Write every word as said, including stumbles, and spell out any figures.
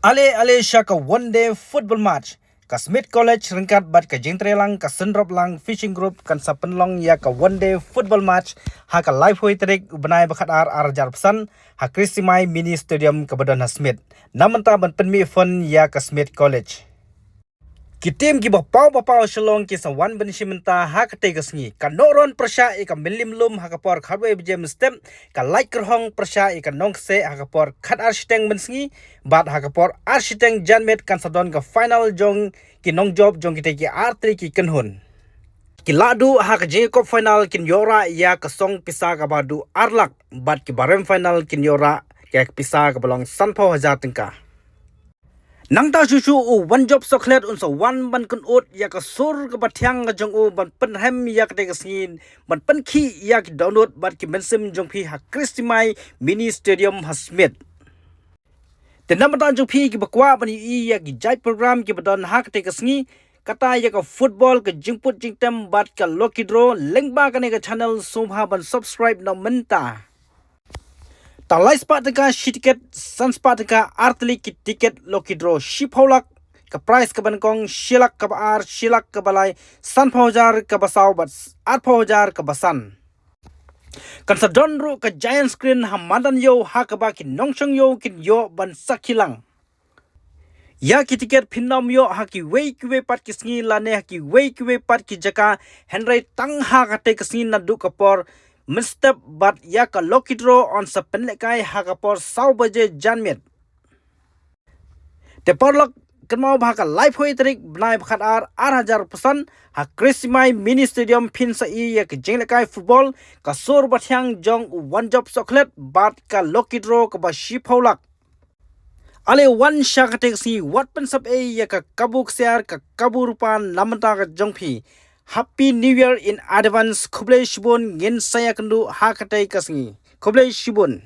Ale ale sha ka one day football match. Ka Smith College ryngkat bad ka Jingtreilang ka Synroplang Fishing Group kan sa pynlong ïa ka one day football match ha ka laiphew tarik u bnai ba khatar ar hajar arphew san ha Christy Mai Mini Stadium kaba don ha Smith. Namynta ban pynmih fund ïa ka Smith College. Ki team kiba paw ba paw Shillong ki sa wan ban shim bynta ha katei ka sngi. Ka Nohron pyrshah ïa ka Mylliem Lum ha ka por khatwei baje mynstep, ka Laitkyrhong pyrshah ïa ka Nongkseh ha ka por khatar shiteng mynsngi, bad ha ka por ar shiteng janmiet kan sa don ka final jong ki nongjop jong kitei ki artylli ki kynhun. Ki la duh ha ka jingïakop final kin ïoh rah ïa ka song pisa kaba duh ar lak, bad ki barem final kin ïoh rah ïa ka pisa kaba long sanphew hajar tyngka. Nangta shuh shuh u Wanjop Soklet un sa wan ban kynud ïa ka sur kaba thiang ka jong u ban pynrhem ïa katei ka sngi, ban pynkhih ïa ki dohnud bad ki mynsiem jong phi ha Christy Mai Mini Stadium ha Smith. Te namar jong phi kiba kwah ban ïohi ïa ki jait program kiba don ha katei ka sngi, kata ïa ka football, ka jingput jingtem bad ka lucky draw, lyngba kane ka channel sngewbha ban subscribe na mynta. Tang lai spah tyngka shi tiket, san spah tyngka artylli ki tiket lucky draw shiphew lak, ka prize kaba nyngkong shi lak, kaba ar shi lak, kaba lai sanphew hajar, kaba saw bad arphew hajar kaba san. Kan sa don ruh ka giant screen ha madan ïew ha kaba ki nongshong ïew kin ïoh ban sakhi lang ïa ki tiket. Phin nym ïoh ha kiwei kiwei pat ki sngi lane ha kiwei kiwei pat ki jaka, hynrei tang ha katei ka sngi naduh ka por mynstep bad ïa ka lucky draw yn sa pynlehkai ha ka por saw baje janmiet. Te paralok, kynmaw ba ha ka laiphew tarik bnai ba khatar ar hajar arphew san ha Christy Mai Mini Stadium phin sa ïohi ïa ka jinglehkai football, ka sur bathiang jong u Wanjop Soklet bad ka lucky draw kaba shiphew lak. Ale wan sha katei ka sngi, wat pynsep ei ïa ka kabu ksiar ka kabu rupa namynta ka jong phi. Happy New Year in advance, khublei shibun, ngin sa ïakynduh ha katei ka sngi. Khublei shibun.